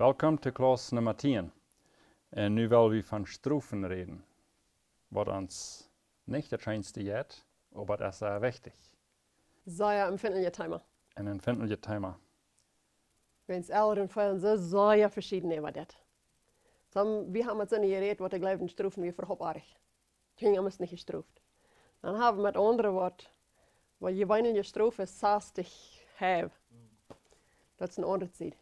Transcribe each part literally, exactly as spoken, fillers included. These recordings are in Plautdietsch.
Welkom to Klauss Numma tieen. Un nu well wie von Strofen räden. Waut ons nich daut scheenste jeit, oba daut es sea wichtich. Sea empfindlichet Thema. Een empfindlichet Thema. Wiels Elren feelen soo sea veschieden äwa dit. Som, wie haben met soone jerät, waut dee jleewen, Strofen wia äwahaupt oajch. Kjinja must nich jestroft. Dan haben wie met aundre waut, waut jeweenlich Strof es sastich Heiw. Daut es een aundret Sied.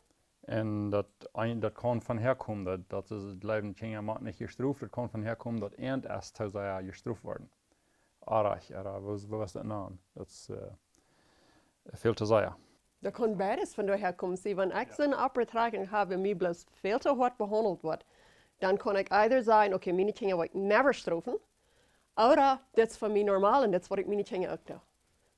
Un daut, een- daut kaun von häakomen, daut, daut es, jleewen, Kjinja motten nich jestroft, daut kaun von häakomen, daut äant es too sea jestroft worden. Oajch, oda woo, woo es daut nu? Daut es, äh, väl too sea. Daut kaun beides von doa häakomen. See, wan ekj soone Opptrakjunk hab, wua mie bloos väl too hoat behaundelt woat, dan kaun ekj either sajen, okay, miene Kjinja woa ekj never strofen, oda dit es fa mie normal un dit es waut ekj miene Kjinja uk doo.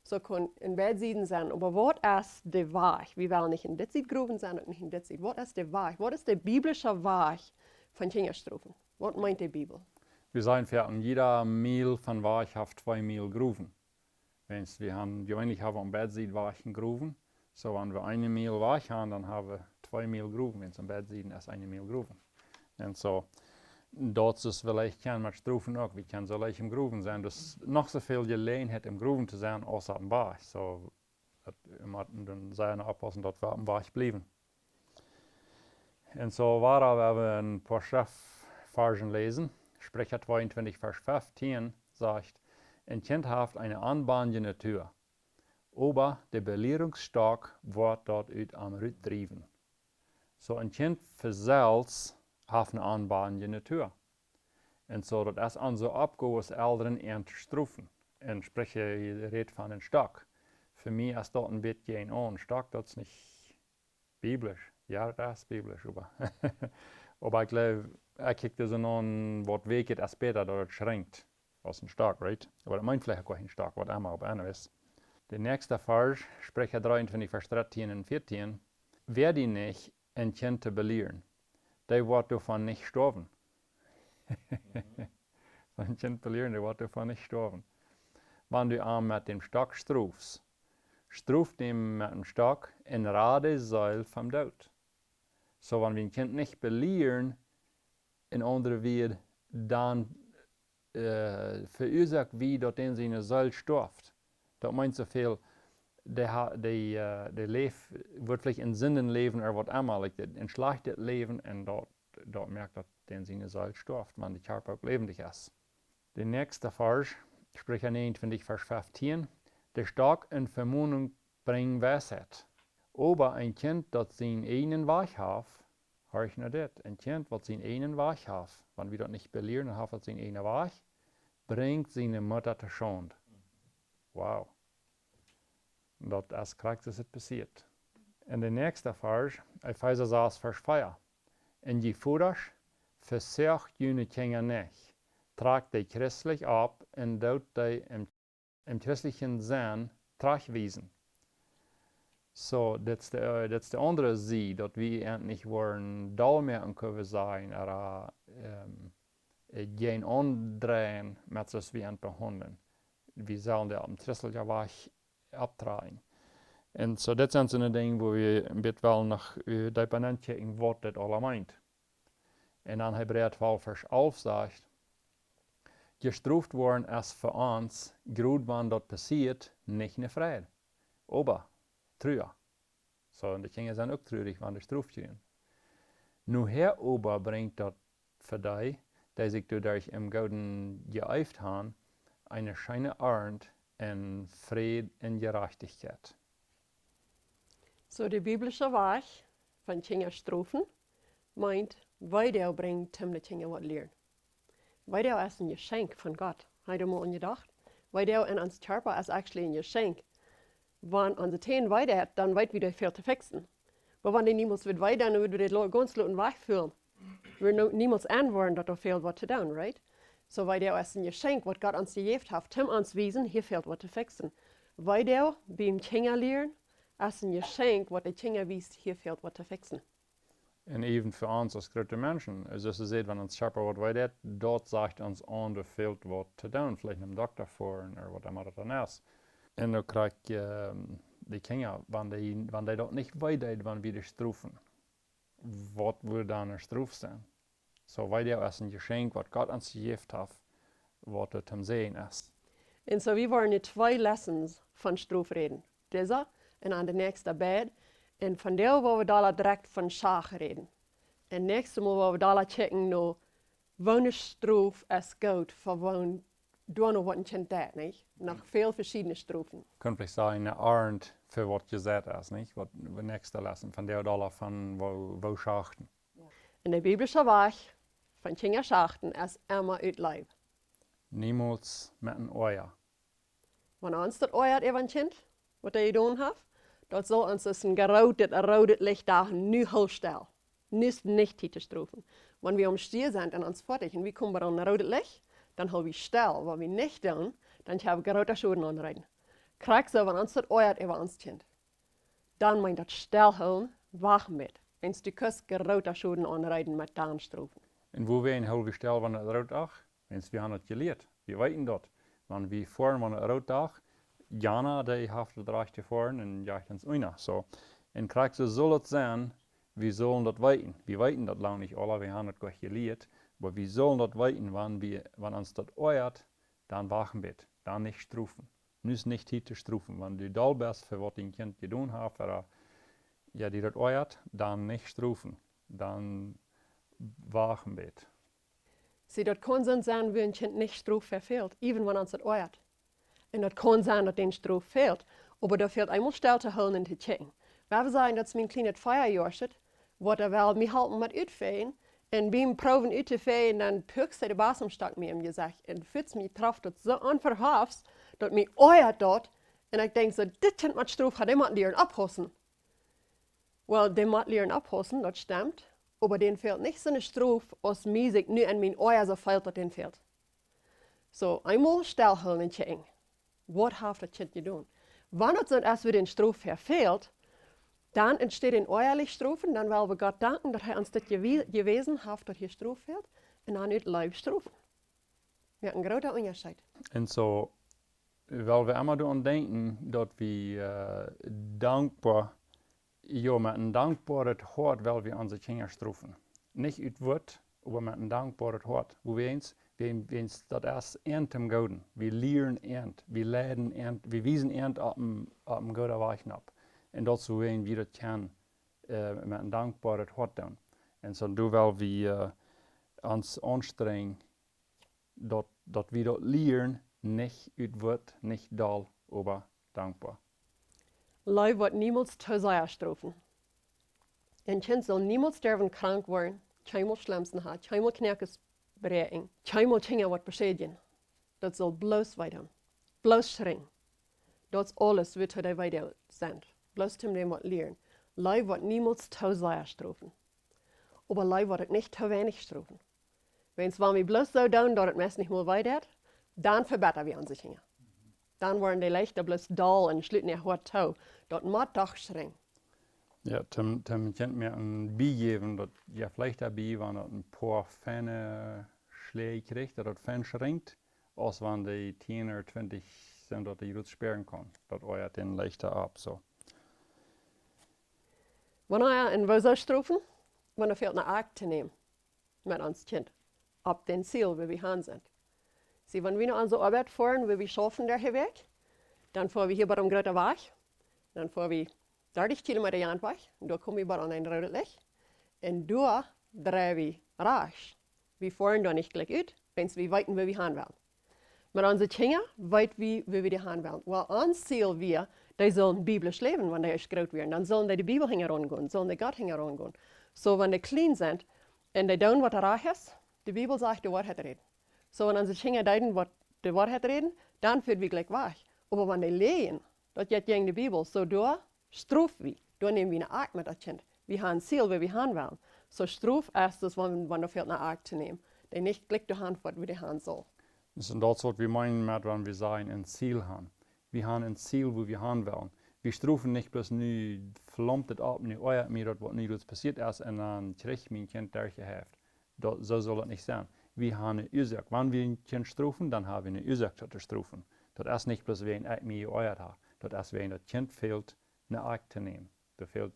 Soo kaun een beid Sieden sennen, oba waut es de Wajch? Wie wellen nich en dit Sied growen sennen, uk nich en dit Sied. Waut es de Wajch? Waut es de biblische Wajch von Kjinja strofen? Waut meent de Bibel? Wie sajen, fa en jieda Miel von Wajch haft twee Miel Growen. Wiels wie haben, jeweenlich haben wie aun beid Sieden Wajch Growen. Soo, wan wie eene Miel Wajch haben, dan haben wie twee Miel Growen, wiels aun beid Sieden es eene Miel Growen. Un soo, daut es veleicht kjennen met Strofen uk. Wie kjennen soo leicht em Growen sennen. Daut es noch soo väl Jeläajenheit em Growen to sennen aus oppem Wajch. Soo, daut, wie motten dan sea oppaussen, daut wie oppem Wajch bliewen. Un soo wieda, wie haben een poa Schreftvarzen läsen. Spricha tweeuntwintich, Varsch feftieen sajcht: Een Kjint haft eene aunjebundne Natua, oba de Belierungsstock woat daut ut am rutdriewen. Soo, een Kjint fa selfst haft eene aunjebundne Natua. Un soo, daut es onse Oppgow aus Elren, an to strofen. Un Spricha rät von een Stock. Fa mie es daut een bät jäajenaun. Stock, daut es nich biblisch. Jo, daut es biblisch, oba, oba ekj jleew, ekj kjikj daut soo aun, waut wieet, es bäta daut et schrinkjt aus een Stock, right? Oba daut meent veleicht uk een Stock, waut emma, oba anyways. De näakjste Varsch, Spricha dreeuntwintich, Varsch dartieen un vieetieen: Woa die nich, een Kjint to belieren, dee woat doavon nich stoawen. Een Kjint belieren, dee woat doavon nich stoawen. Wan du am met däm Stock strofst, strof däm met däm Stock un rad de Seel vom Doot. Soo, wan wie een Kjint nich belieren, en aundre Wieed, dan, äh, veuasoak wie daut dän siene Seel stoaft. Daut meent soo väl, dee ha-, dee, äh, dee läft, woat veleicht en Sinden läwen oda waut emma, like, een schlajchtet Läwen, un daut, daut moakt daut dän siene Seel stoaft, wan de Kjarpa uk läwendich es. De näakjste Varsch, Spricha näajenuntwintich, Varsch feftieen: De Stock un Vemonunk brinjen Weisheit. Oba een Kjint, daut sienen ieejnen Wajch haft, horch no dit, een Kjint, waut sienen ieejnen Wajch haft, wan wie daut nich belieren, dan haft daut sienen ieejnen Wajch, brinjt siene Mutta to Schaund. Wow. Daut es krakjt soo aus et passieet. Un de näakjste Varsch, Efeesa sas, Varsch vea: Un jie Vodasch, vesoacht june Kjinja nich. Trakjt dee christlich opp un doot dee em, em christlichen Senn trajchtwiesen. Soo, dit es de, äh, dit es de aundre Sied, daut wie an nich woaren doll mea aun Kurve sennen, oda, ähm, äh, jäajenaun dreien met soo aus wie an behaundlen. Wie sellen dee opp een christlichen Wajch opptrakjen. Un soo, dit sent soone Dinja, wua wie een bät wellen noch, äh, deepa nenkjikjen, waut dit aula meent. Un dan Hebräa twalf, Varsch alf sajcht: Jestroft woaren es fa ons, krakjt wan daut passieet, nich ne Freid, oba Trua. Soo, un de Kjinja sent uk trurich, wan dee Strof kjrieen. Nohäa oba brinjt daut fa dee, dee sikj doaderch em Gooden jeeeft han, eene scheene Arnt en Fräd un Jerajchtichkjeit. Soo, de biblische Wajch von Kjinja strofen meent, Weedoag brinjen, toom de Kjinja waut lieren. Weedoag es een Jeschenkj von Gott. Hab jie doa mol aun jedocht? Weedoag en ons Kjarpa es actually een Jeschenkj. Wan onse Täne wee deit, dan weet wie dee väl to fixen. Oba wan dee niemols wada wee deit, dan woa wie dee lo-, gaunz loten wajchfeelen. Wie no-, niemols enwoaren daut doa väl waut to doonen, right? Soo, Weedoag es een Jeschenkj, waut Gott ons jejäft haft, toom ons wiesen, hia fält waut to fixen. Weedoag biem Kjinja lieren es een Jeschenkj, waut de Kjinja wiest, hia fält waut to fixen. Un even fa ons aus groote Menschen, soo aus jie seenen, wan ons Kjarpa waut wee deit, daut sajcht ons aun, doa fält waut to doonen, veleicht nom Dokta foaren, oda waut emma daut dan es. Un dan kjrie wie, ähm, de Kjinja, wan dee, wan dee daut nich wee deit, wan wie dee strofen. waut wudd dan eene Strof sennen? Soo, wiels daut es een Jeschenkj, waut Gott ons jejäft haft, waut doa toom Säajen es. Un soo, wie woaren nu twee Lessons von Strof räden. Dise un aun de näakjste beid. Un vondoag woa wie doa direkt von Schach räden. Un näakjstet Mol woa wie doa kjikjen no, woo eene Strof es goot fa woo, doano waut een Kjint deit, nich? Noch väl veschiedne Strofen. Kunn veleicht sennen, eene Aarnt fa waut jesajcht es, nich? Waut, de näakjste Lesson, vondoag doa von woo, woo schachten. Un de biblische Wajch von Kjinja schachten es emma ut Leew. Niemols met een Oaja. Wan ons daut oajat äwa een Kjint, waut hee jedonen haft, daut saul ons aus een grootet, roodet Licht doa nu hoolen stalen. Nu es nich Tiet to strofen. Wan wie aum Stäa sent un ons foadich un wie komen bie een roodet Licht, dan hool wie stell. Wan wie nich doonen, dan kjenn wie grooten Schoden aunrichten. Krakjt soo, wan ons daut oajat äwa ons Kjint, dan meent daut stellhoolen, wachten bät. Wiels du kaust grooten Schoden aunrichten met dan strofen. Un wuarom hool wie stell, wan daut root es? Wiels wie haben daut jelieet. Wie weeten daut. Wan wie foaren, wan daut root es, Jana, dee haft daut Rajcht to foaren un jajcht ons unja. Soo. Un krakjt soo saul et sennen, wie sellen daut weeten. Wie weeten daut lang nich aula, wie haben daut goot jelieet. Oba wie sellen daut weeten, wan wie, wan ons daut oajat, dan wachten bät. Dan nich strofen. Nu es nich Tiet to strofen. Wan du doll best fa waut dien Kjint jedonen haft, ooda, jo, die daut oajat, dan nich strofen. Dan wachten bät. See, daut kaun soo sennen, woo een Kjint nich Strof vefält, even wan ons daut oajat. Un daut kaun sennen, daut dän Strof fält, oba daut fält eemol stell to hoolen un to kjikjen. Wie sajen, daut es mien kjlienet Veajoasch, waut hee well mie halpen met utfäajen, un biem proowen uttofäajen, dan pukst hee de Basemstock mie em Jesecht un futz mie, traft daut soo onverhofs, daut mie oajat daut, un ekj denkj soo, dit Kjint mott Strof haben, dee mott lieren oppaussen. Well, dee mott lieren oppaussen, daut stemt, oba dän fält nich soone Strof, aus mie sikj nu en mien Oaja soo fält, daut dän fält. Soo, eemol stellhoolen un kjikjen, waut haft daut Kjint jedonen? Wan et soo es, woo dän Strof vefält, dan enne Städ oajalich strofen, dan well wie Gott danken, daut hee ons dit jewie-, jewäsen haft, daut hia Strof fält, un dan ut Leew strofen. Jo, een groota Unjascheet. Un soo, well wie emma doaraun denkjen, daut wie, äh, dankboa, jo, met een dankboaret Hoat well wie onse Kjinja strofen. Nich ut Wuat, oba met een dankboaret Hoat. Wuarom? Wie, wie daut es an toom Gooden. Wie lieren an, wie leiden an, wie wiesen an opp een, opp een gooden Wajch nopp. Un daut es wuarom wie daut kjennen, äh, met een dankboaret Hoat doonen. Un soo, doa well wie, äh, ons aunstrenjen, daut, daut wie daut lieren, nich ut Wuat, nich doll, oba dankboa. Leew woat niemols too sea strofen. Een Kjint saul niemols derwen krank woaren, kjeenmol Schlemsen haben, kjeenmol Knoakes bräakjen, kjeenmol Kjinja waut beschädjen. Daut saul bloos wee doonen. Bloos schrieen. Daut es aules, waut dee wee deit sennen. Bloos toom dän waut lieren. Leew woat niemols too sea strofen. Oba Leew woat uk nich too weinich strofen. Wiels wan wie bloos soo doonen, daut et meist nich mol wee deit, dan vebitren wie onse Kjinja. Dan woaren dee leicht bloos doll un schluten äa Hoat too. Daut mott doch schrieen. Jo, toom, toom Kjint mie een Biespel jäwen, daut, jo, veleicht daut Bie, wan daut een poa feine Schläaj kjricht, daut daut fein schriet, aus wan dee tieen ooda twintich sent, daut dee goot spieren kaun. Daut oajat dän leicht opp, soo. Wanea un woo soo strofen? Wan et fält, ne Akjt to nämen met ons Kjint opp dän Ziel, wua wie han sent. See, wan wie no onse Oabeit foaren, wua wie schaufen derch de Wäakj, dan foa wie hia bie dän grooten Wajch, dan foa wie dartich Kilometa jant Wajch, un doa kom wie bie aun een roodet Licht, un doa drei wie rajchts. Wie foaren doa nich jlikj ut, wiels wie weeten, wua wie han wellen. Met onse Kjinja weet wie, wua wie dee han wellen. Well, ons Ziel wia, dee sullen biblisch läwen, wan dee ieescht groot wieren. Dan sullen dee de Bibel hinjaraun gonen, sullen dee Gott hinjaraun gonen. Soo, wan dee kjlien sent un dee doonen, waut rajcht es, de Bibel sajcht, de Woarheit räden. Soo, wan onse Kjinja deeden, waut de Woarheit räden, dan foat wie jlikj wajch. Oba wan dee läajen, daut jeit jäajen de Bibel, soo doa strof wie. Doa näm wie ne Akjt met daut Kjint. Wie han een Ziel, wua wie han wellen. Soo Strof es daut, wan, wan et fält, ne Akjt to nämen. Dee nich jlikj doa han, waut wie dee han sellen. Daut es, un daut es, waut wie meenen met, wan wie sajen, een Ziel han. Wie han een Ziel, wua wie han wellen. Wie strofen nich bloos: nu flaumt et opp, nu oajat mie daut, waut nu jrod passieet es, un dan kjrieech mien Kjint derchjehäft. Daut, soo saul et nich sennen. Wie han ne Uasoak. Wan wie een Kjint strofen, dan ha wie ne Uasoak, daut to strofen. Daut es nich bloos wäajen ekj mie jeoajat ha. Daut es wäajen daut Kjint fält, ne Akjt to nämen. Daut fält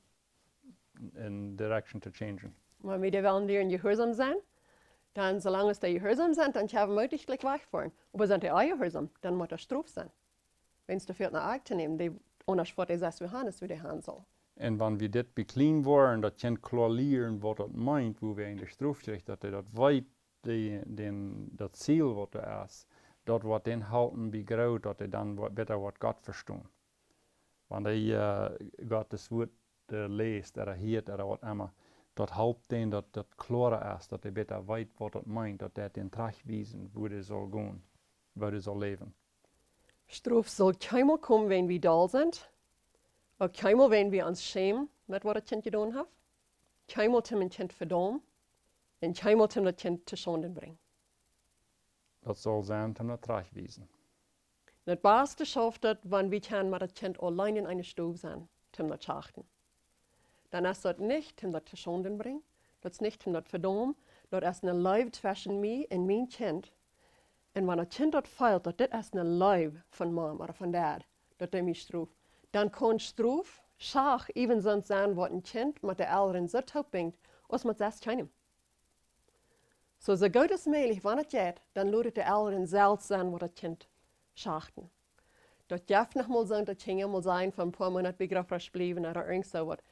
en direction to changen. Wan wie dee wellen lieren jehuarsom sennen, dan, soo lang aus dee jehuarsom sent, dan kjenn wie mootlich jlikj wajchfoaren. Oba sent dee onjehuarsom, dan mott doa Strof sennen. Wan et doa fält, ne Akjt to nämen, dee aundasch woat dee sest wie han, es wie dee han saul. Un wan wie dit bie kjlien woaren, daut Kjint kloa lieren, waut daut meent, woo wie en de Strof kjrieen, daut dee daut weet, dee, dän, daut Ziel, waut doa es, daut woat dän halpen bie groot, daut dee dan wa-, bäta woat Gott vestonen. Wan dee, äh, Gottes Wuat, äh, läst, ooda hieet, ooda waut emma, daut halpt dän, daut daut kloara es, daut dee bäta weet, waut daut meent, daut dee dän trajchtwiesen, woo dee saul gonen, woo dee saul läwen. Strof saul kjeenmol komen, wan wie doll sent. Uk kjeenmol, wan wie ons schämen met waut daut Kjint jedonen haft. Kjeenmol toom een Kjint vedaumen. Un kjeenmol toom daut Kjint to Schaunden brinjen. Daut saul sennen toom daut trajchtwiesen. Daut baste schauft daut, wan wie kjennen met daut Kjint auleen en eene Stow sennen, toom daut schachten. Dan es daut nich toom daut to Schaunden brinjen, daut es nich toom daut vedaumen, daut es ne Leew tweschen mie un mien Kjint. Un wan daut Kjint daut feelt, daut dit es ne Leew von Mom ooda von Dad, daut dee mie stroft, dan kaun Strof, Schach, even soont sennen, waut een Kjint met de Elren soo toop binjt, aus met sest kjeenem. Soo, soo goot aus mäajlich, wan et jeit, dan lot de Elren selfst sennen, waut daut Kjint schachten. Daut jeft noch mol soont, daut Kjinja mol sent fa een poa Moonat bie Grafrosch bliewen ooda irjent soo waut.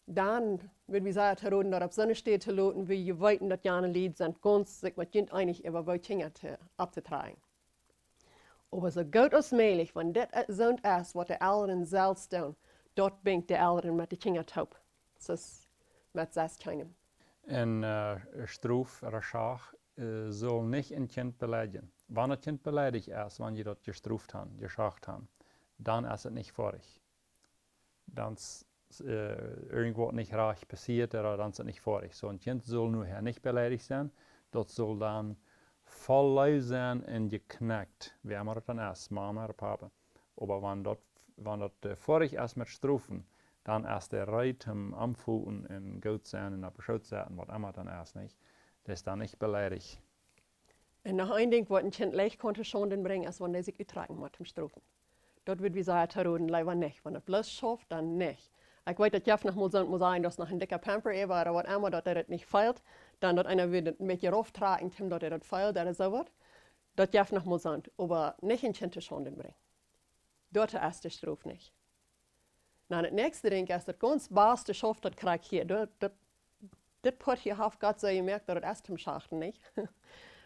Dan wudd wie sea to roden, daut opp soone Städ to loten, wua jie weeten, daut jane Lied sent gaunz sikj met junt eenich äwa woo Kjinja to, opptotrakjen. Oba soo goot aus mäajlich, wan dit, äh, soont es, waut de Elren selfst doonen, daut binjt de Elren met de Kjinja toop. Soo aus met sest kjeenem. Un, äh, Strof ooda Schach, äh, saul nich een Kjint beleidijen. Wan daut Kjint beleidicht es, wan jie daut jestroft han, jeschacht han, dan es et nich foadich. Dan s-, s-, äh, irjent waut nich rajcht passieet, ooda dan es et nich foadich. Soo een Kjint saul nu hia nich beleidicht sennen, daut saul dan voll Leew sennen un jekjnakjt, wäa emma daut dan es, Mama ooda Papa. Oba wan daut, wan daut, äh, foadich es met Strofen, dan es dee reed toom aunfoten un goot sennen un opp de Schoot setten, waut emma daut dan es, nich? Dee es dan nich beleidicht. Un noch een Dinkj, waut een Kjint leicht kaun to Schaunden brinjen, es wan dee sikj uttrakjen mott toom strofen. Daut wudd wie sea to roden, leewa nich. Wan et bloos schauft, dan nich. Ekj weet, daut jeft noch mol soont, mol sajen, daut es noch een dikja Pamper äwa ooda waut emma, daut dee daut nich feelt. Dan daut eena wudd et een bät rauftrakjen, toom daut dee daut feelt ooda soo waut. Daut jeft noch mol soont, oba nich een Kjint to Schaunden brinjen. Daut es de Strof nich. Na, daut näakjste Dinkj es, daut gaunz baste schauft daut krakjt hia. Daut, daut, dit Poat hia haft Gott soo jemoakt, daut et es toom schachten, nich?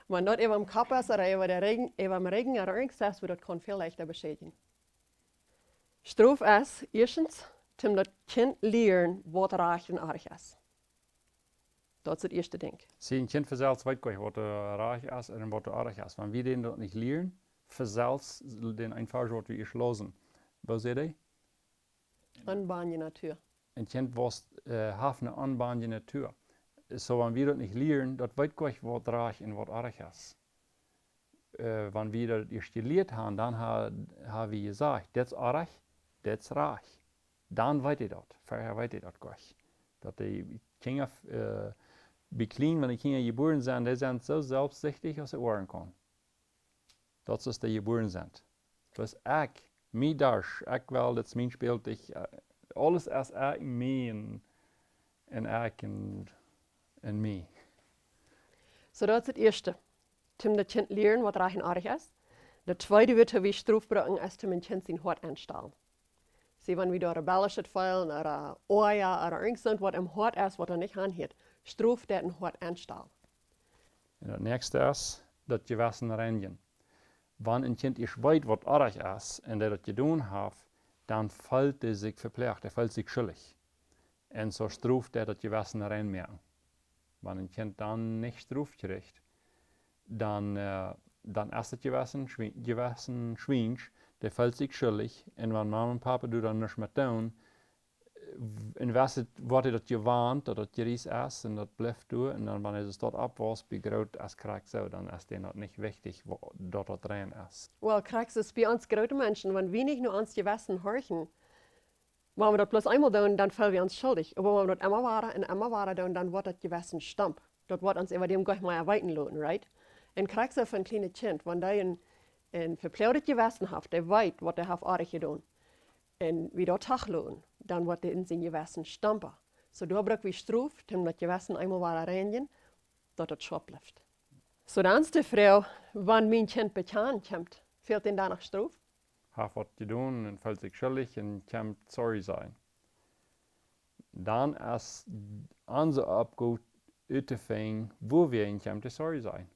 Wan daut äwa dän Kopp es, ooda äwa dän Rigjen, äwa dän Rigjen, ooda irjent sest, wudd daut kaun väl leichta beschädijen. Strof es, ieeschtens, toom daut Kjint lieren, waut rajcht un oajch es. Daut es daut ieeschte Dinkj. See, een Kjint von selfst weet goanich, waut, äh, rajcht es un waut oajch es. Wan wie dän daut nich lieren, von selfst, dän eenen Varsch, waut wie ieescht lausen. Woo säd dee? Aunjebone Natua. Een Kjint waut, äh, haft ne aunjebone Natua. Soo, wan wie daut nich lieren, daut weet goanich, waut rajcht un waut oajch es. Äh, wan wie daut ieescht jelieet han, dan ha, ha wie jesajcht, dit es oajch, dit es rajcht. Dan weet dee daut. Verhäa weet dee daut goanich. Daut de Kjinja, äh, bie kjlien, wan de Kjinja jebuaren sent, dee sent soo selfstsichtich aus et woaren kaun. Daut es, aus dee jebuaren sent. Daut es ekj, mie daut, ekj well, daut es mien Spältich, äh, aules es ekj, mie un, un ekj un, un mie. Soo, daut es daut ieeschte. Toom daut Kjint lieren, waut rajcht un oajch es. Daut tweede, waut wie Strof brucken, es toom een Kjint sien Hoat aunstalen. See, wan wie doa rebellisch feelen, ooda Oaja, ooda irjent soont, waut em Hoat es, waut doa nich aunhieet, Strof deit een Hoat aunstalen. Un daut näakjste es, daut Jewessen reinjen. Wan een Kjint ieescht weet, waut oajch es, un dee daut jedonen haft, dan feelt dee sikj veplecht, dee feelt sikj schuldich. Un soo Strof deit daut Jewessen reinmoaken. Wan een Kjint dan nich Strof kjricht, dan, äh, dan es daut Jewessen schwie-, Jewessen schwiensch, dee feelt sikj schuldich. Un wan Mama un Papa doa dan nuscht met doonen, äh, un west, woat dee daut jewant, daut daut jriess es un daut blift doa. Un dan, wan dee daut oppwaust, bie groot es krakjt soo, dan es dee daut nich wichtich, wa-, daut daut rein es. Well, krakjt soo es bie ons groote Menschen, wan wie nich no ons Jewessen horchen, wan wie daut bloos eemol doonen, dan feelen wie ons schuldich. Oba wan wie daut emma wada un emma wada doonen, dan woat daut Jewessen stomp. Daut woat ons äwa däm goanich mea weeten loten, right? Un krakjt soo fa een kjlienet Kjint, wan dee een, een vepleadet Jewessen haft, dee weet, waut dee haft oajch jedonen, un wie daut toochloten, dan woat dee en sien Jewessen stompa. So doa bruck wie Strof, om daut Jewessen eemol wada reinjen, daut daut schoon blift. So dan es de Froag, wan mien Kjint bekjanen kjemt, fält dän dan noch Strof? Haft waut jedonen un felt sikj schuldich un kjemt sorry sajen. Dan es onse Oppgow uttofinjen, woo wie am kjemt sorry sajen.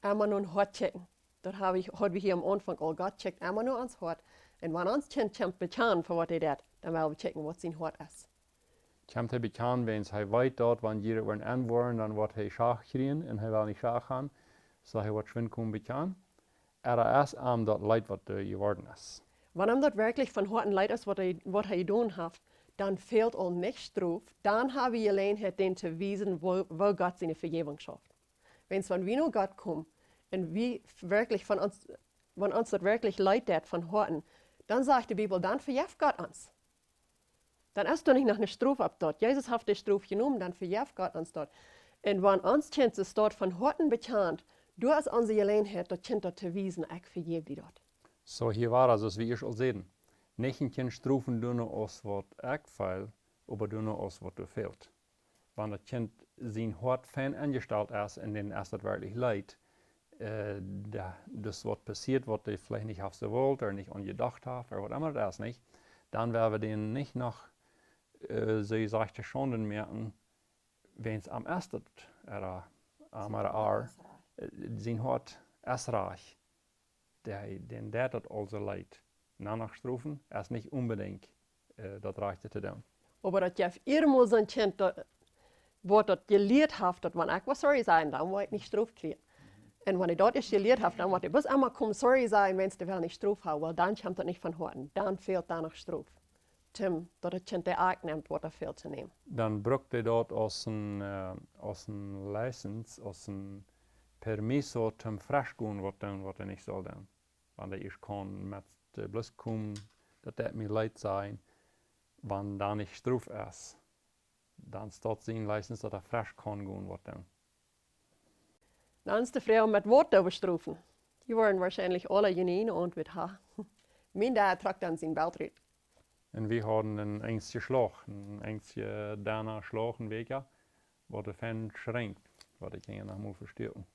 Emma no daut Hoat kjikjen. Daut haud wie, haud wie hia aum Aunfank aul. Gott kjikjt emma no ons Hoat. Un wan ons Kjint kjemt bekjanen fa waut hee deit, dan well wie kjikjen waut sien Hoat es. Kjemt hee bekjanen, wiels hee weet daut, wan jie woaren aunwoaren, dan woat hee Schach kjrieen un hee well nich Schach han. So hee woat schwind komen bekjanen. Ooda es am daut leet waut doa jeworden es. Wan am daut werkjlich von Hoaten leet es, waut hee, waut hee jedonen haft, dan fält aul nich Strof. Dan ha wie Jeläajenheit, dän to wiesen, woo, woo Gott siene Vejäwunk schauft. Wiels wan wie no Gott komen un wie werkjlich von ons, wan ons daut werkjlich leet deit von Hoaten, dan sajcht de Bibel, dan vejeft Gott ons. Dan es doa nich noch ne Strof opp daut. Jesus haft de Strof jenomen, dan vejeft Gott ons daut. Un wan ons Kjint sikj daut von Hoaten bekjant, doa es onse Jeläajenheit, daut Kjint daut to wiesen, ekj vejeff die daut. So hia wia, soo aus wie ieescht aul säden, nich een Kjint strofen doano aus waut ekj feel, oba doano aus waut doa fält. Wan daut Kjint sien Hoat fein enjestalt es un dän es daut werkjlich leet, äh, da, daut waut passieet, waut hee veleicht nich haft soo wult ooda nich aunjedocht haft ooda waut emma daut es, nich? Dan woa wie dän nich noch, äh, soo jesajcht, to Schaunden moaken, wiels am es daut, ooda am ooda ar, äh, sien Hoat es rajcht. Dee, dän deit daut aul soo leet. Dan noch strofen, es nich onbedinjt, äh, daut rajchte to doonen. Oba daut jeft emol soon Kjint, daut, waut daut jelieet haft, daut wan ekj waut sorry sajen, dan woa ekj nich Strof kjrieen. Un wan hee daut ieescht jelieet haft, dan woat hee bloos emol komen sorry sajen, wiels hee well nich Strof haben, wiels dan kjemt daut nich von Hoaten. Dan fält doa noch Strof. Tim, daut daut Kjint de Akj nemt, waut doa fält to nämen. Dan brukt hee daut aus een, äh, aus een license, aus een permiso toom fresch gonen waut doonen, waut hee nich saul doonen. Wan hee ieescht kaun met, äh, bloos komen, daut deit mie leet sajen, wan doa nich Strof es, dan es daut sien license, daut hee fresch kaun gonen waut doonen. Dan es de Froag, met waut doo wie strofen? Dee woaren woarschienlich aule jeneiw Auntwuat haben. Mien Dad trock dan sien Belt rut. Un wie hauden een enjstje Schlauch, een enjstje denne Schlauch, een Beakja, waut doa fein schrinjt, waut ekj hia noch mott vestoaken.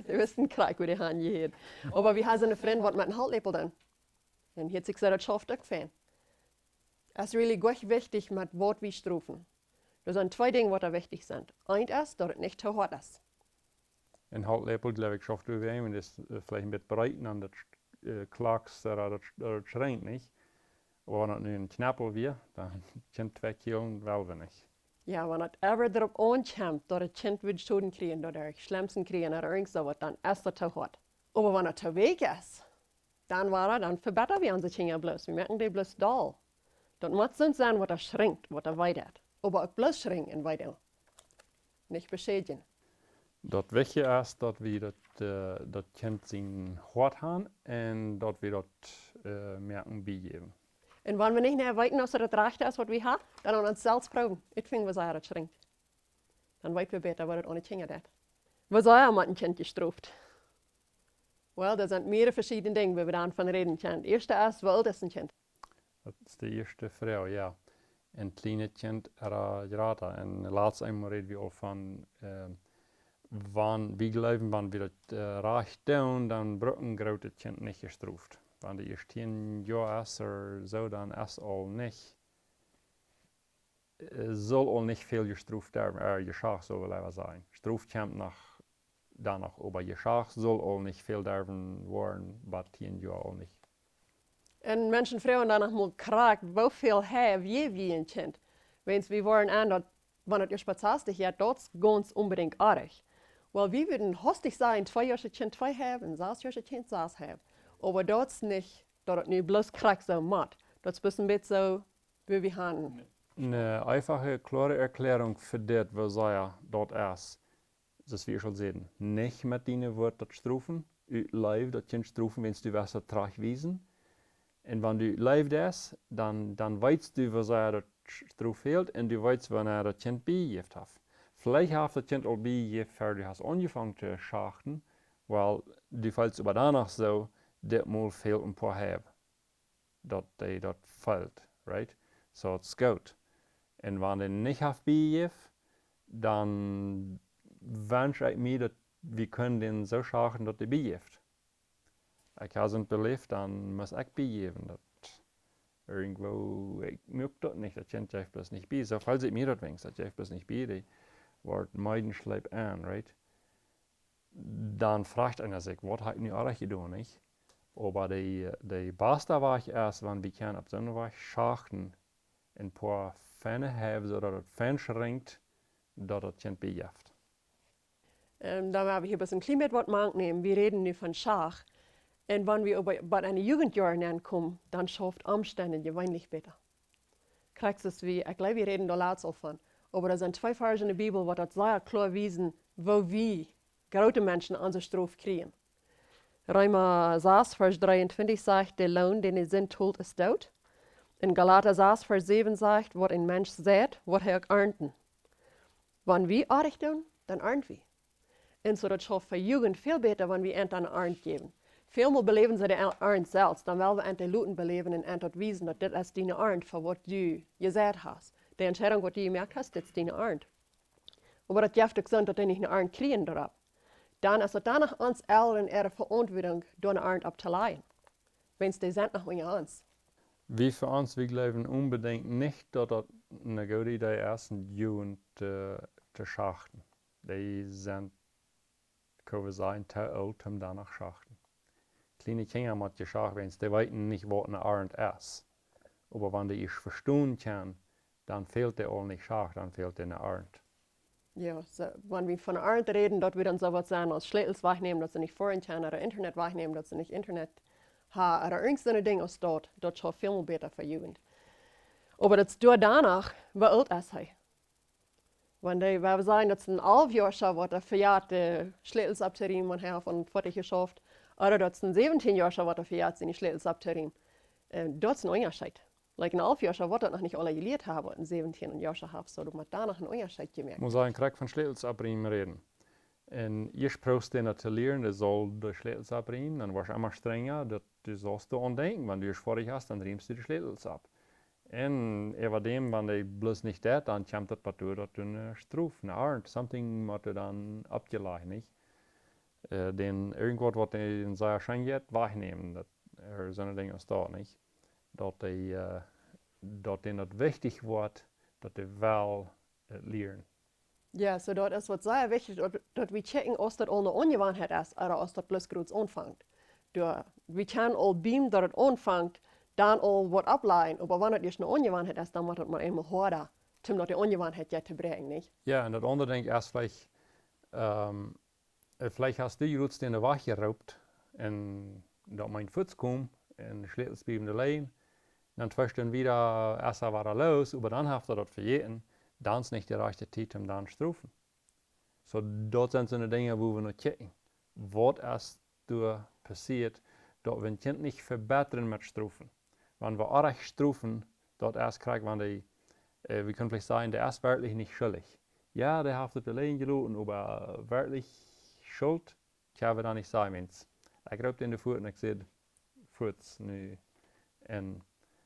Dee wisten krakjt, woo dee han jehieet. Oba wie hauden een Frint, waut met een Holtläpel deed. Un hee haud sikj jesajcht, daut schauft uk fein. Es really goot wichtich, met waut wie strofen. Doa sent twee Dinja, waut doa wichtich sent. Eent es, daut et nich too hoat es. Een Holtläpel, jleew ekj, schauft doa wäm, un es, äh, veleicht een bät breet, un daut, äh, klakjt, äh, daut, daut schrinjt nich. Oba wan daut nu een Kjnepel wia, dan kjennen twee Kjliene well wie nich. Jo, wan et ever doaropp aunkjemt, daut daut Kjint woat Schoden kjrieen, daut et Schlemsen kjrieen, ooda irjent soo waut, dan es daut too hoat. Oba wan et too weakj es, dan woa, dan vebäta wie onse Kjinja bloos. Wie moaken dee bloos doll. Daut mott soont sennen, waut doa schrinjt, waut doa wee deit. Oba uk bloos schrinjen un wee doonen. Nich beschädjen. Daut wichtje es, daut wie daut, äh, daut Kjint sien Hoat haben un daut wie daut, äh, moaken biejäwen. Un wan wie nich mea weeten, aus daut rajchte es, waut wie haben, dan aun ons selfst proowen. Ekj finj, woo sea daut schrinjt. Dan weet wie bäta, waut et aune Kjinja deit. Woo sea mott een Kjint jestroft? Well, doa sent mearere veschiedne Dinja, wua wie dan von räden kjennen. Daut ieeschte es, woo oolt es een Kjint? Daut es de ieeschte Froag, jo. Een kjlienet Kjint ooda jrata. Un latst eemol räd wie aul von, äh, wan wie jleewen, wan wie daut, äh, rajcht doonen, dan brukt een grootet Kjint nich jestroft. Wan dee ieescht tieen Joa es ooda soo, dan es aul nich, äh, saul aul nich väl jestroft woaren, äh, jeschacht, saul wie leewa sajen. Strof kjemt noch doano, oba jeschacht saul aul nich väl derwen woaren, bat tieen Joa aul nich. Un Menschen froagen dan noch mol krakjt, woo väl hab wie, wie een Kjint? Wiels wie woaren aun daut, wan et ieescht bat sastich jeit, daut es gaunz onbedinjt oajch. Well, wie wudden hastich sajen, twee Joa Kjint twee haben, sas Joa Kjint sas haben. Oba daut es nich, daut et nu bloos krakjt soo mott. Daut es bloos een bät soo, woo wie haben. Eene eenfache, kloare Erkjläarunk fa dit, woo sea daut es. Soo aus wie aul säden, nich met diene Wieed daut strofen, ut Leew daut Kjint strofen, wan du west daut trajcht wiesen. Un wan du Leew deist, dan, dan weetst du, woo sea daut Strof fält, un du weetst, wanea daut Kjint biejejäft haft. Veleicht haft daut Kjint aul biejejäft, ea du hast aunjefongen to schachten, well, du feelst oba doano soo, dit mol fält een poa Heeb. Daut dee daut fält, right? So, daut es goot. Un wan dee nich haft biejejäft, dan wensch ekj mie, daut wie kunnen dän soo schachten, daut dee biejeft. Ekj hab soont beläft, dan mott ekj biejäwen, daut irjentwoo, ekj muak daut nich, daut Kjint jeft bloos nich bie. Soo felt sikj mie daut weens, daut jeft bloos nich bie, dee woat meeden, schleep aun, right? Dan froagt eena sikj, waut hab ekj nu oajch jedonen, nich? Oba de, de baste Wajch es, wan wie kjennen opp soon Wajch schachten, een poa feine Heiw, soo daut et fein schrinjt, daut et Kjint biejeft. Ähm, dan woa wie hia bloos een kjlien bät waut mank nämen. Wie räden nu von Schacht. Un wan wie oba bie de Jugendjoaren aunkomen, dan schauft Omstend jeweenlich bäta. Krakjt soo aus wie, ekj jleew, wie räden doa latst aul von. Oba doa sent twee Varsch enne Bibel, waut daut sea kloa wiesen, woo wie groote Menschen onse Strof kjrieen. Reema sas, Varsch dreeuntwintich sajcht, de Loon, dän de Sind tolt, es Doot. Un Galata sas, Varsch säwen sajcht, waut een Mensch seit, woat hee uk arnten. Wan wie oajch doonen, dan arnt wie. Un soo daut schauft fa Jugend väl bäta, wan wie an eene Arnt jäwen. Välmol beläwen see de Arnt selfst, dan well wie an de Luten beläwen un an daut wiesen, daut dit es diene Arnt fa waut du jeseit hast. De Entscheidunk, waut du jemoakt hast, dit es diene Arnt. Oba daut jeft uk soont, daut dee nich eene Arnt kjrieen doaropp. Dan es daut dan noch ons Elren äare Veauntwuatunk, doa eene Arnt opp to lajen. Wiels dee sent noch unja ons. Wie fa ons, wie jleewen onbedinjt nich, daut daut eene goode Idee es, eene Jugend, äh, to schachten. Dee sent, kjenn wie sajen, too oolt om doano schachten. Kjliene Kjinja mott jeschacht, wiels dee weeten nich, waut eene Arnt es. Oba wan dee ieescht vestonen kjennen, dan fält dee aul nich Schacht, dan fält dee eene Arnt. Jo, soo, wan wie von Arnt räden, daut wie dan soo waut sajen aus Schlätels wajchnämen, daut see nich foaren kjennen, ooda Internet wajchnämen, daut see nich Internet haben, ooda irjent soone Dinja aus daut, daut schauft väl mea bäta fa Jugend. Oba daut es doa doano, woo oolt es hee? Wan dee, wan wie sajen, daut es een alf Joa ooda waut, dee vejat de Schlätels opptorieemen, wan hee haft aun foatich jeschauft, ooda daut es een säwentieen Joa ooda waut, dee vejat siene Schlätels opptorieemen. Äh, daut es een Unjascheet. Like, een alf Joa ooda waut daut noch nich aula jelieet haben, waut een säwentieen Joa ooda haft, soo daut mott doa noch een Unjascheet jemoakt. Mott sajen, krakjt von Schlätels oppriemen räden. Un ieescht proowst dee daut to lieren, dee saul de Schlätels oppriemen, dan woascht emma strenja, daut du saust doaraun denkjen, wan du ieescht foatich best, dan riemst du de Schlätels opp. Un äwadäm, wan dee bloos nich deit, dan kjemt daut bat doa, daut du eene Strof, eene Arnt, something mott doa dan oppjelajen, nich? Äh, dän irjentwaut, waut dän sea scheen jeit, wajchnämen, daut, äh, soone Dinja aus daut, nich? Daut dee, äh, daut dän daut wichtich woat, daut dee well, äh, lieren. Jo, soo daut es waut sea wichtich, daut, daut wie checken, aus daut aul eene Aunjewanheit es, ooda aus daut bloos groot aunfangt. Doa, wie kjennen aul biem daut et aunfangt, dan aul waut oppläajen, oba wan et ieescht eene Aunjewanheit es, dan mott et mau eemol hoada, om daut de Aunjewanheit jeit to bräakjen, nich? Jo, un daut aundre, denkj ekj, es veleicht, ähm, äh, veleicht hast du jrods dän wajchjeroopt un daut meent fuaz komen un de Schlätels bliewen doa lijen. Dan twee Stund wieda es hee wada los, oba dan haft hee daut vejäten, dan es nich de rajchte Tiet, om dan to strofen. Soo, daut sent soone Dinja, wua wie no checken. Waut es doa passieet, daut wie een Kjint nich vebittren met Strofen? Wan wie oajch strofen, daut es krakjt, wan dee, äh, wie kjennen veleicht sajen, dee es werkjlich nich schuldich. Jo, dee haft et auleen jeloten, oba werkjlich Schult, kjenn wie daut nich sajen, wiels ekj roop dän fuaz un ekj saj, fuaz nu. Un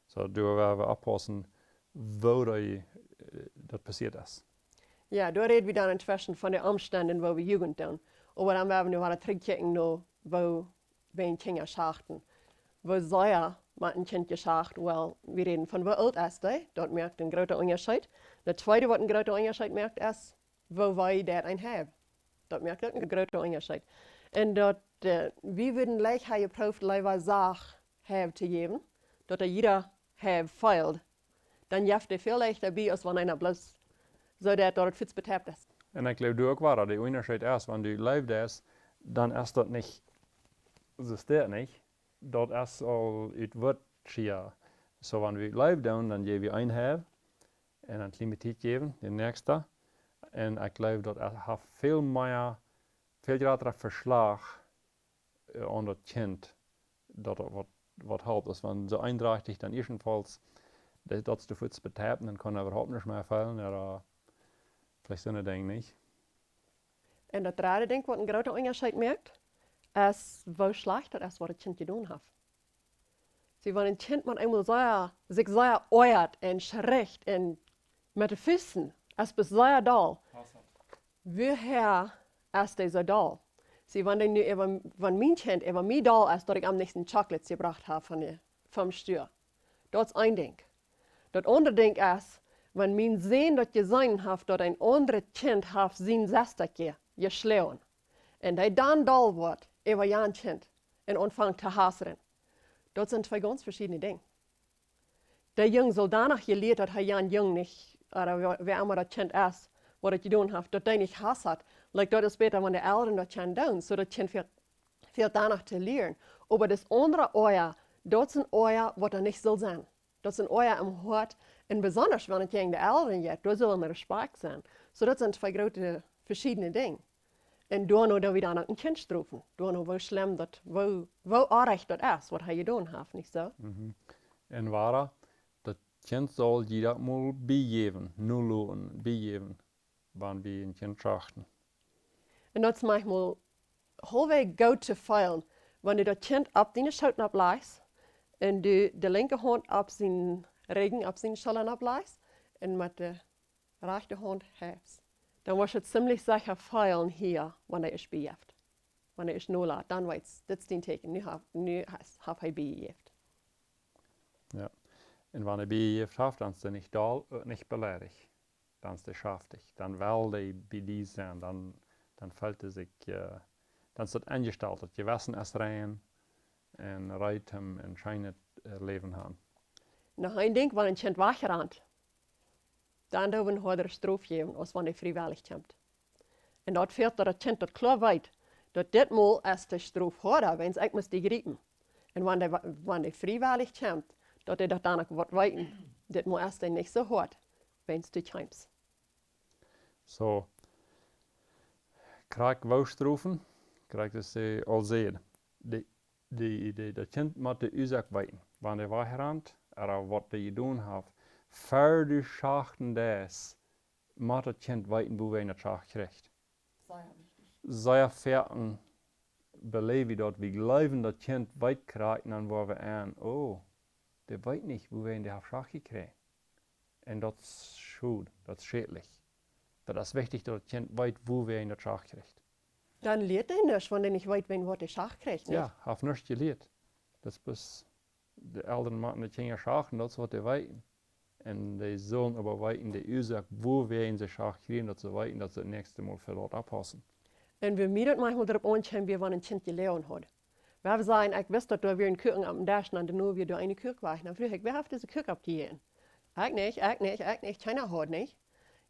soo, doa woa wie oppaussen, woo dee, äh, daut passieet es. Jo, doa räd wie dan enn Tweschen von de Omstend, woo wie Jugend doonen. Oba dan woa wie nu wada trigjkjikjen no, woo wie Kjinja schachten. Woo sea mott een Kjint jeschacht, well, wie räden von woo oolt es dee, daut moakt een grooten Unjascheet. Daut tweede, waut een grooten Unjascheet moakt, es, woo wiet daut een haft. Daut moakt uk een grooten Unjascheet. Un daut, äh, wie wudden leicht haben jeprooft, leewa sacht haben to jäwen, daut dee jieda haben feelt, dan jeft dee väl leichta bie, aus wan eena bloos soo deit, daut et fuaz beteipt es. Un ekj jleew, doa uk wada, de Unjascheet es, wan du leew deist, dan es daut nich, soo steit nich, daut es aul ut waut schia. Soo, wan wie leew doonen, dan jäw wie een Heiw un dan kjlien bät Tiet jäwen, dän näakjsten. Un ekj jleew, daut haft väl mea, väl jratra Veschlach, äh, aun daut Kjint, daut daut waut, waut halpt. Aus wan soo eendrajchtich dan ieeschtenfauls, daut, daut es fuaz beteipt, dan kaun hee äwahaupt nuscht mea feelen, ooda veleicht soone Dinja nich. Un daut dredde Dinkj, waut een grooten Unjascheet moakt, es, woo schlajcht daut es, waut daut Kjint jedonen haft. See, wan een Kjint mau eemol sea, sikj sea oajat un schricht un met de Fust, es bloos sea doll. Woher es dee soo doll? See, wan dee nu äwa, wan mien Kjint äwa mie doll es, daut ekj am nich een Chocolate jebrocht hab von de, vom Stua. Daut es een Dinkj. Daut aundre Dinkj es, wan mien Sän daut jeseenen haft, daut een aundret Kjint haft sien Sesta je-, jeschloagen. Un dee dan doll woat äwa jan Kjint un aunfangt to hasren. Daut sent twee gaunz veschiedne Dinja. De Jung saul dan noch jelieet, daut hee jan Jung nich, ooda wäa, wäa emma daut Kjint es, waut daut jedonen haft, daut dee nich Hass haft. Like, daut es bäta, wan de Elren daut kjennen doonen, soo daut Kjint väl, väl dan noch to lieren. Oba daut aundre Oaja, daut es een Oaja, waut doa nich saul sennen. Daut es een Oaja em Hoat, un besonda wan et jäajen de Elren jeit, doa saul een Respakjt sennen. Soo, daut sent twee groote veschiedne Dinja. Un doano dan wada noch een Kjint strofen. Doano, woo schlemm daut, woo, woo oajch daut es, waut hee jedonen haft, nich soo? Mhm. Un wada, daut Kjint saul jie daut mol biejäwen, nu loten, biejäwen, wan wie een Kjint schachten. Un daut es maunchmol haulfwäajes goot to feelen, wan du daut Kjint opp diene Schoot nopp lajchst un du de linkje Haunt opp sien Rigjen, opp siene Schullren nopp lajchst un met de rajchte Haunt heifst. Dan woascht du ziemlich secha feelen hia, wan hee es biejäft. Wan hee es nolat, dan weetst, dit es dien Tieekjen, nu haft, nu haft, haft hee biejejäft. Jo. Un wan hee biejejäft haft, dan es hee nich doll, äh, nich beleidicht. Dan es hee schaftich. Dan well hee bie die sennen. Dan, dan feelt hee sikj, äh, dan es daut enjestalt, daut Jewessen es rein un reed am een scheenet, äh, Läwen haben. Noch een Dinkj, wan een Kjint wajchrant, dan doo wie ne hoadre Strof jäwen, aus wan hee friewellich kjemt. Un daut fält, daut daut Kjint daut kloa weet, daut ditmol es de Strof hoada, wiels ekj mott die jriepen. Un wan dee wa-, wan dee friewellich kjemt, daut dee daut dan uk woat weeten, ditmol es dee nich soo hoat, wiels du kjemst. Soo, krakjt woo strofen, krakjt aus hee aul säd. De, de, de, daut Kjint mott de Uasoak weeten, wan dee wajchrant, ooda waut dee jedonen haft. Ver du schachten deist, mott daut Kjint weeten, wuawäajen daut Schacht kjricht. Sea wichtich. Sea foaken beläw wie daut, wie jleewen, daut Kjint weet krakjt, un dan woa wie aun, oh, dee weet nich, wuawäajen dee haft Schacht jekjräajen. Un daut es schod, daut es schädlich. Daut es wichtich, daut daut Kjint weet, wuawäajen daut Schacht kjricht. Dan lieet dee nuscht, wan dee nich weet, wäajen waut dee Schacht kjricht, nich? Jo, haft nuscht jelieet. Daut es bloos de Elren moaken de Kjinja schachten, daut es waut dee weeten. Un dee sellen oba weeten, de Uasoak, wuawäajen see Schacht kjrieen, daut see weeten, daut see daut näakjste Mol fa daut oppaussen. Un woo mie daut maunchmol doaropp aunkjeem, wia wan een Kjint jeloagen haud. Wie sajen, ekj wist, daut doa wia een Kuaken oppem Desch, un dan nu wia doa een Kuak wajch. Dan fruach ekj, wäa haft dise Kuak oppjejäten? Ekj nich, ekj nich, ekj nich, kjeena haud nich.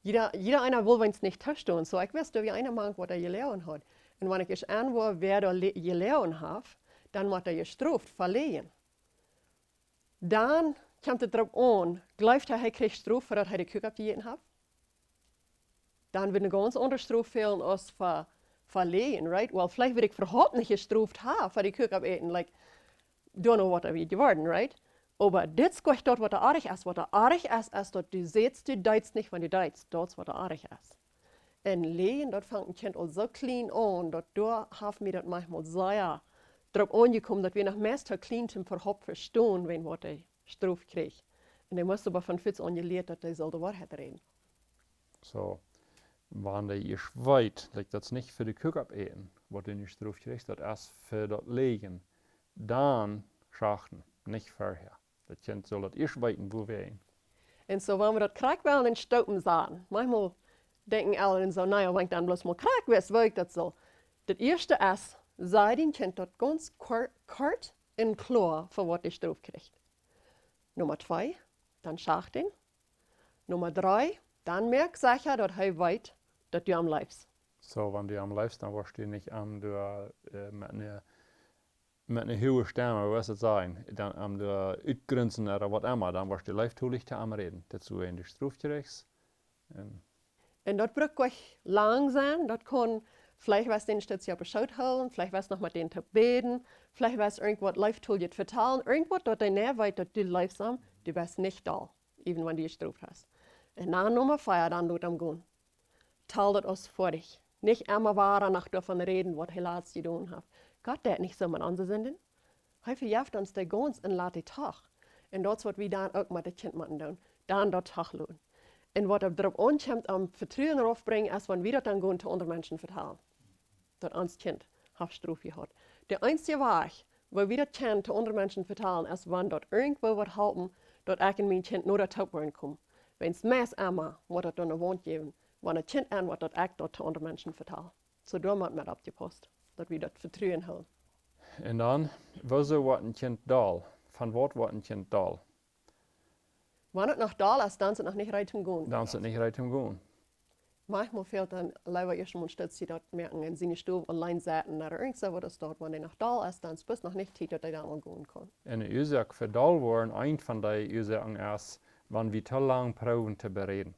Jieda, jieda eena wull weens nich tostonen, soo ekj wist, doa wia eena mank, waut hee jeloagen haud. Un wan ekj ieescht aunwoa, wäa doa le-, jeloagen haft, dan woat hee jestroft, fa läajen. Dan kjemt et doaropp aun, jleeft hee, hee kjricht Strof, fa daut hee de Kuak oppjejäten haft? Dan wudd ne gaunz aundre Strof fälen aus fa, fa läajen, right? Well, veleicht wudd ekj äwahaupt nich jestroft haben fa de Kuak oppäten, like, don't know waut daut wia jeworden, right? Oba dit es goanich daut, waut doa oajch es. Waut doa oajch es, es daut du sajchst, du deetst nich, wan du deetst. Daut es, waut doa oajch es. Un läajen, daut fangt een Kjint aul soo kjlien aun, daut doa haft mie daut maunchmol sea doaropp aunjekomen, daut wie noch meist too kjlien sent, äwahaupt to vestonen, wäajen waut dee Strof kjricht. Un dee must oba von fuaz aun jelieet, daut dee saul de Woarheit räden. Soo, wan dee ieescht weet, like, daut es nich fa de Kuak oppäten, waut dee nu Strof kjricht, daut es fa daut läajen, dan schachten, nich verhäa. Daut Kjint saul daut ieescht weeten, wuawäajen. Un soo, wan wie daut krakjt wellen en Stoopen saten, maunchmol denkjen Elren soo, na jo, wan ekj dan bloos mol krakjt wist, woo ekj daut saul. Daut ieeschte es, saj dien Kjint daut gaunz kor-, kort un kloa, fa waut dee Strof kjricht. Numma twee, dan schacht am. Numma dree, dan moak secha, daut hee weet, daut du am leefst. Soo, wan du am leefst, dan woascht du nich am doa, äh, met ne, met ne huage Stemm, woo saul ekj daut sajen, dan am doa utgrunzen ooda waut emma, dan woascht du leeftolich to am räden. Daut es, woo du de Strof kjrichst. Un Un daut brukt nich lang sennen, daut kaun, veleicht west du een Stootje opp de Schoot hoolen, veleicht west noch met dän to bäden, veleicht west irjentwaut Leeftoljet vetalen, irjentwaut, daut dee nich weet, daut du leefst am, du best nich doll, even wan du jestroft hast. Un dan Numma vea, dan lot am gonen. Tal daut aus foadich. Nich emma wada noch doavon räden, waut hee latst jedonen haft. Gott deit nich soo met onse Sinden. Hee vejeft ons dee gaunz un lat dee toch. Un daut es waut wie dan uk met daut Kjint motten doonen. Dan daut toch loten. Un waut doaropp aunkjemt om Vetruen rauf to brinjen, es wan wie daut dan gonen to aundre Menschen vetalen, daut ons Kjint haft Strof jehaut. De eensje Wajch, woo wie daut kjennen to aundre Menschen vetalen, es wan daut irjentwoo woat halpen, daut ekj un mien Kjint noda toop woaren komen. Wiels meist emma woat daut dan ne Waunt jäwen, wan daut Kjint enwoat, daut ekj daut to aundre Menschen vetal. Soo doa mott met oppjepaust, daut wie daut Vetruen hoolen. Un dan, woosoo woat een Kjint doll? Von waut woat een Kjint doll? Wan et noch doll es, dan es et noch nich reed toom gonen. Dan es et nich reed toom gonen. Manchmol fält dan leewa ieescht mol een Stootje daut moaken un siene Stow auleen sitten, ooda irjent soo waut es daut, wan dee noch doll es, dan es bloos noch nich Tiet daut dee dan aul gonen kaun. Un de Uasoak fa doll woaren, eent von de Uasoaken es, wan wie too lang proowen to beräden.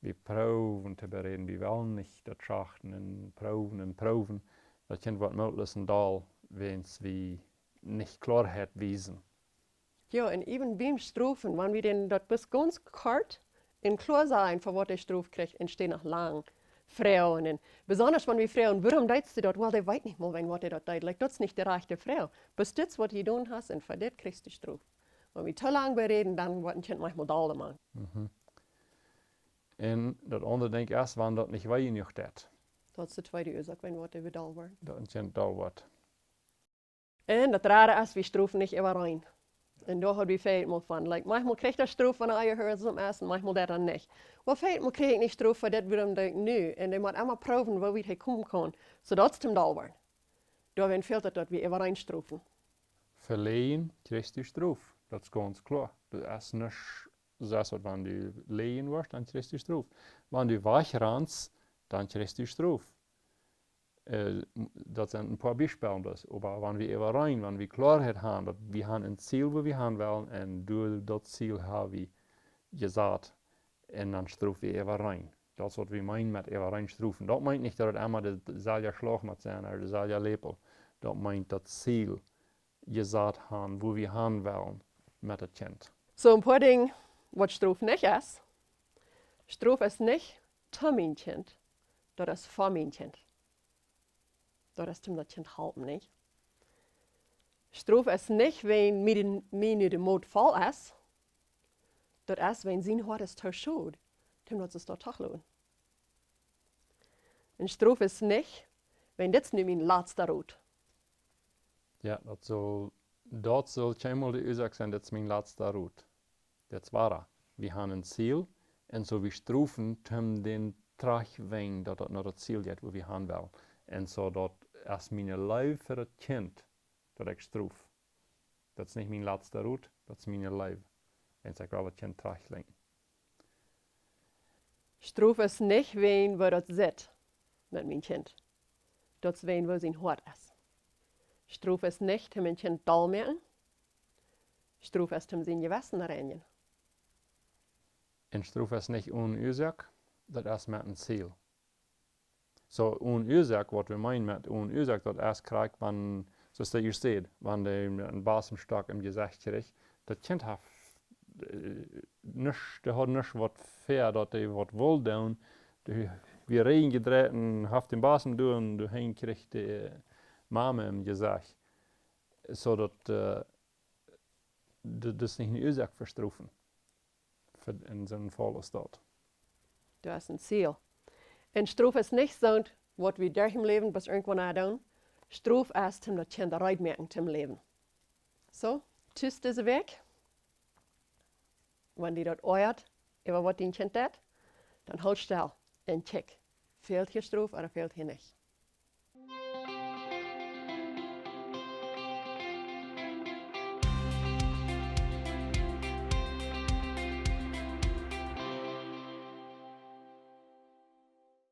Wie proowen to beräden, wie wellen nich daut schachten un proowen un proowen. Daut Kjint woat mootloos un doll, wiels wie nich Kloaheit wiesen. Jo, un even biem Strofen, wan wie dän daut bloos gaunz kort un kloa sajen, fa waut dee Strof kjricht, un enne Städ noch lang froagen. Un besonda wan wie froagen: "Wuarom deetst du daut?" Well, dee weet nich mol, wäajen waut dee daut deed. Like, daut es nich de rajchte Froag. Bloos dit es waut du jedonen hast un fa dit kjrichst du Strof. Wan wie too lang beräden, dan woat een Kjint manchmol doll doamank. Mhm. Un daut aundre, denkj ekj, es, wan daut nich wee jenuach deit. Daut es de tweede Uasoak, wäajen waut dee doll woat. Daut een Kjint doll woat. Un daut dredde es, wie strofen nich äwareen. Un doa haud wie väl mol von. Like, manchmol kjricht dee Strof, wan hee unjehuarsom es, un manchmol deit hee nich. Oba väl mol kjrieech ekj nich Strof fa dit, wuarom doo ekj nu? Un dee mott emma proowen, woo wiet hee komen kaun. Soo daut es toom doll woaren. Doawäajen fält et, daut wie äwareen strofen. Fa läajen kjrichst du Strof. Daut es gaunz kloa. Daut es nuscht, soo aus waut, wan du läajen woascht, dan kjrichst du Strof. Wan du wajchranst, dan kjrichst du Strof. Äh, m-, daut sent een poa Biespels bloos. Oba wan wie äwareen, wan wie Kloaheit han, daut wie han een Ziel, wua wie han wellen, un doa daut Ziel ha wie jesat, un dan strof wie äwareen. Daut es waut wie meenen met äwareen strofen. Daut meent nich, daut et emma de, de selwja Schlauch mott sennen, ooda de selwja Läpel. Daut meent daut Ziel jesat han, wua wie han wellen met daut Kjint. Soo een poa Dinja, waut Strof nich es. Strof es nich to mien Kjint. Daut es fa mien Kjint. Daut es toom daut Kjint halpen, nich? Strof es nich, wäajen mie de, mie nu de Moot voll es. Daut es, wäajen sien Hoat es too schod, toom daut see daut toch loten. Un Strof es nich, wäajen dit es nu mien latsta Rot. Jo, daut saul, daut saul kjeenmol de Uasoak sennen, dit es mien latsta Rot. Daut es woa. Wie han een Ziel, un soo wie strofen, toom dän trajchtwenjen, daut daut no daut Ziel jeit, wua wie han wellen. Un soo daut es miene Leew fa daut Kjint, daut ekj strof. Daut es nich mien latsta Rot, daut es miene Leew. Un see, ekj well daut Kjint trajchtlenjen. Strof es nich, wäajen woo daut sitt met mien Kjint. Daut es wäajen woo sien Hoat es. Strof es nich, toom een Kjint doll moaken. Strof es, toom sien Jewessen reinjen. Un Strof es nich one Uasoak, daut es met een Ziel. Soo, one Uasoak, waut wie meenen met one Uasoak, daut es krakjt wan, soo aus daut jie säden, wan dee een Basemstock em Jesecht kjricht, daut Kjint haft, äh, nuscht, dee haud nuscht waut väa, daut dee waut wull doonen. Dee, wie räden jedreit un haft dän Basem doa un doa han kjricht de Mame em Jesecht. Soo daut, äh, d-, daut es nich ne Uasoak fa strofen. Fa, en soon Faul es daut. Daut es een Ziel. Un Strof es nich soont, waut wie derch em Läwen bat irjentwanea doonen. Strof es, toom daut Kjint reed moaken toom läwen. Soo, tus dise Wäakj, wan die daut oajat, äwa waut dien Kjint deit, dan hool stell un kjikj. Fält hia Strof ooda fält hia nich?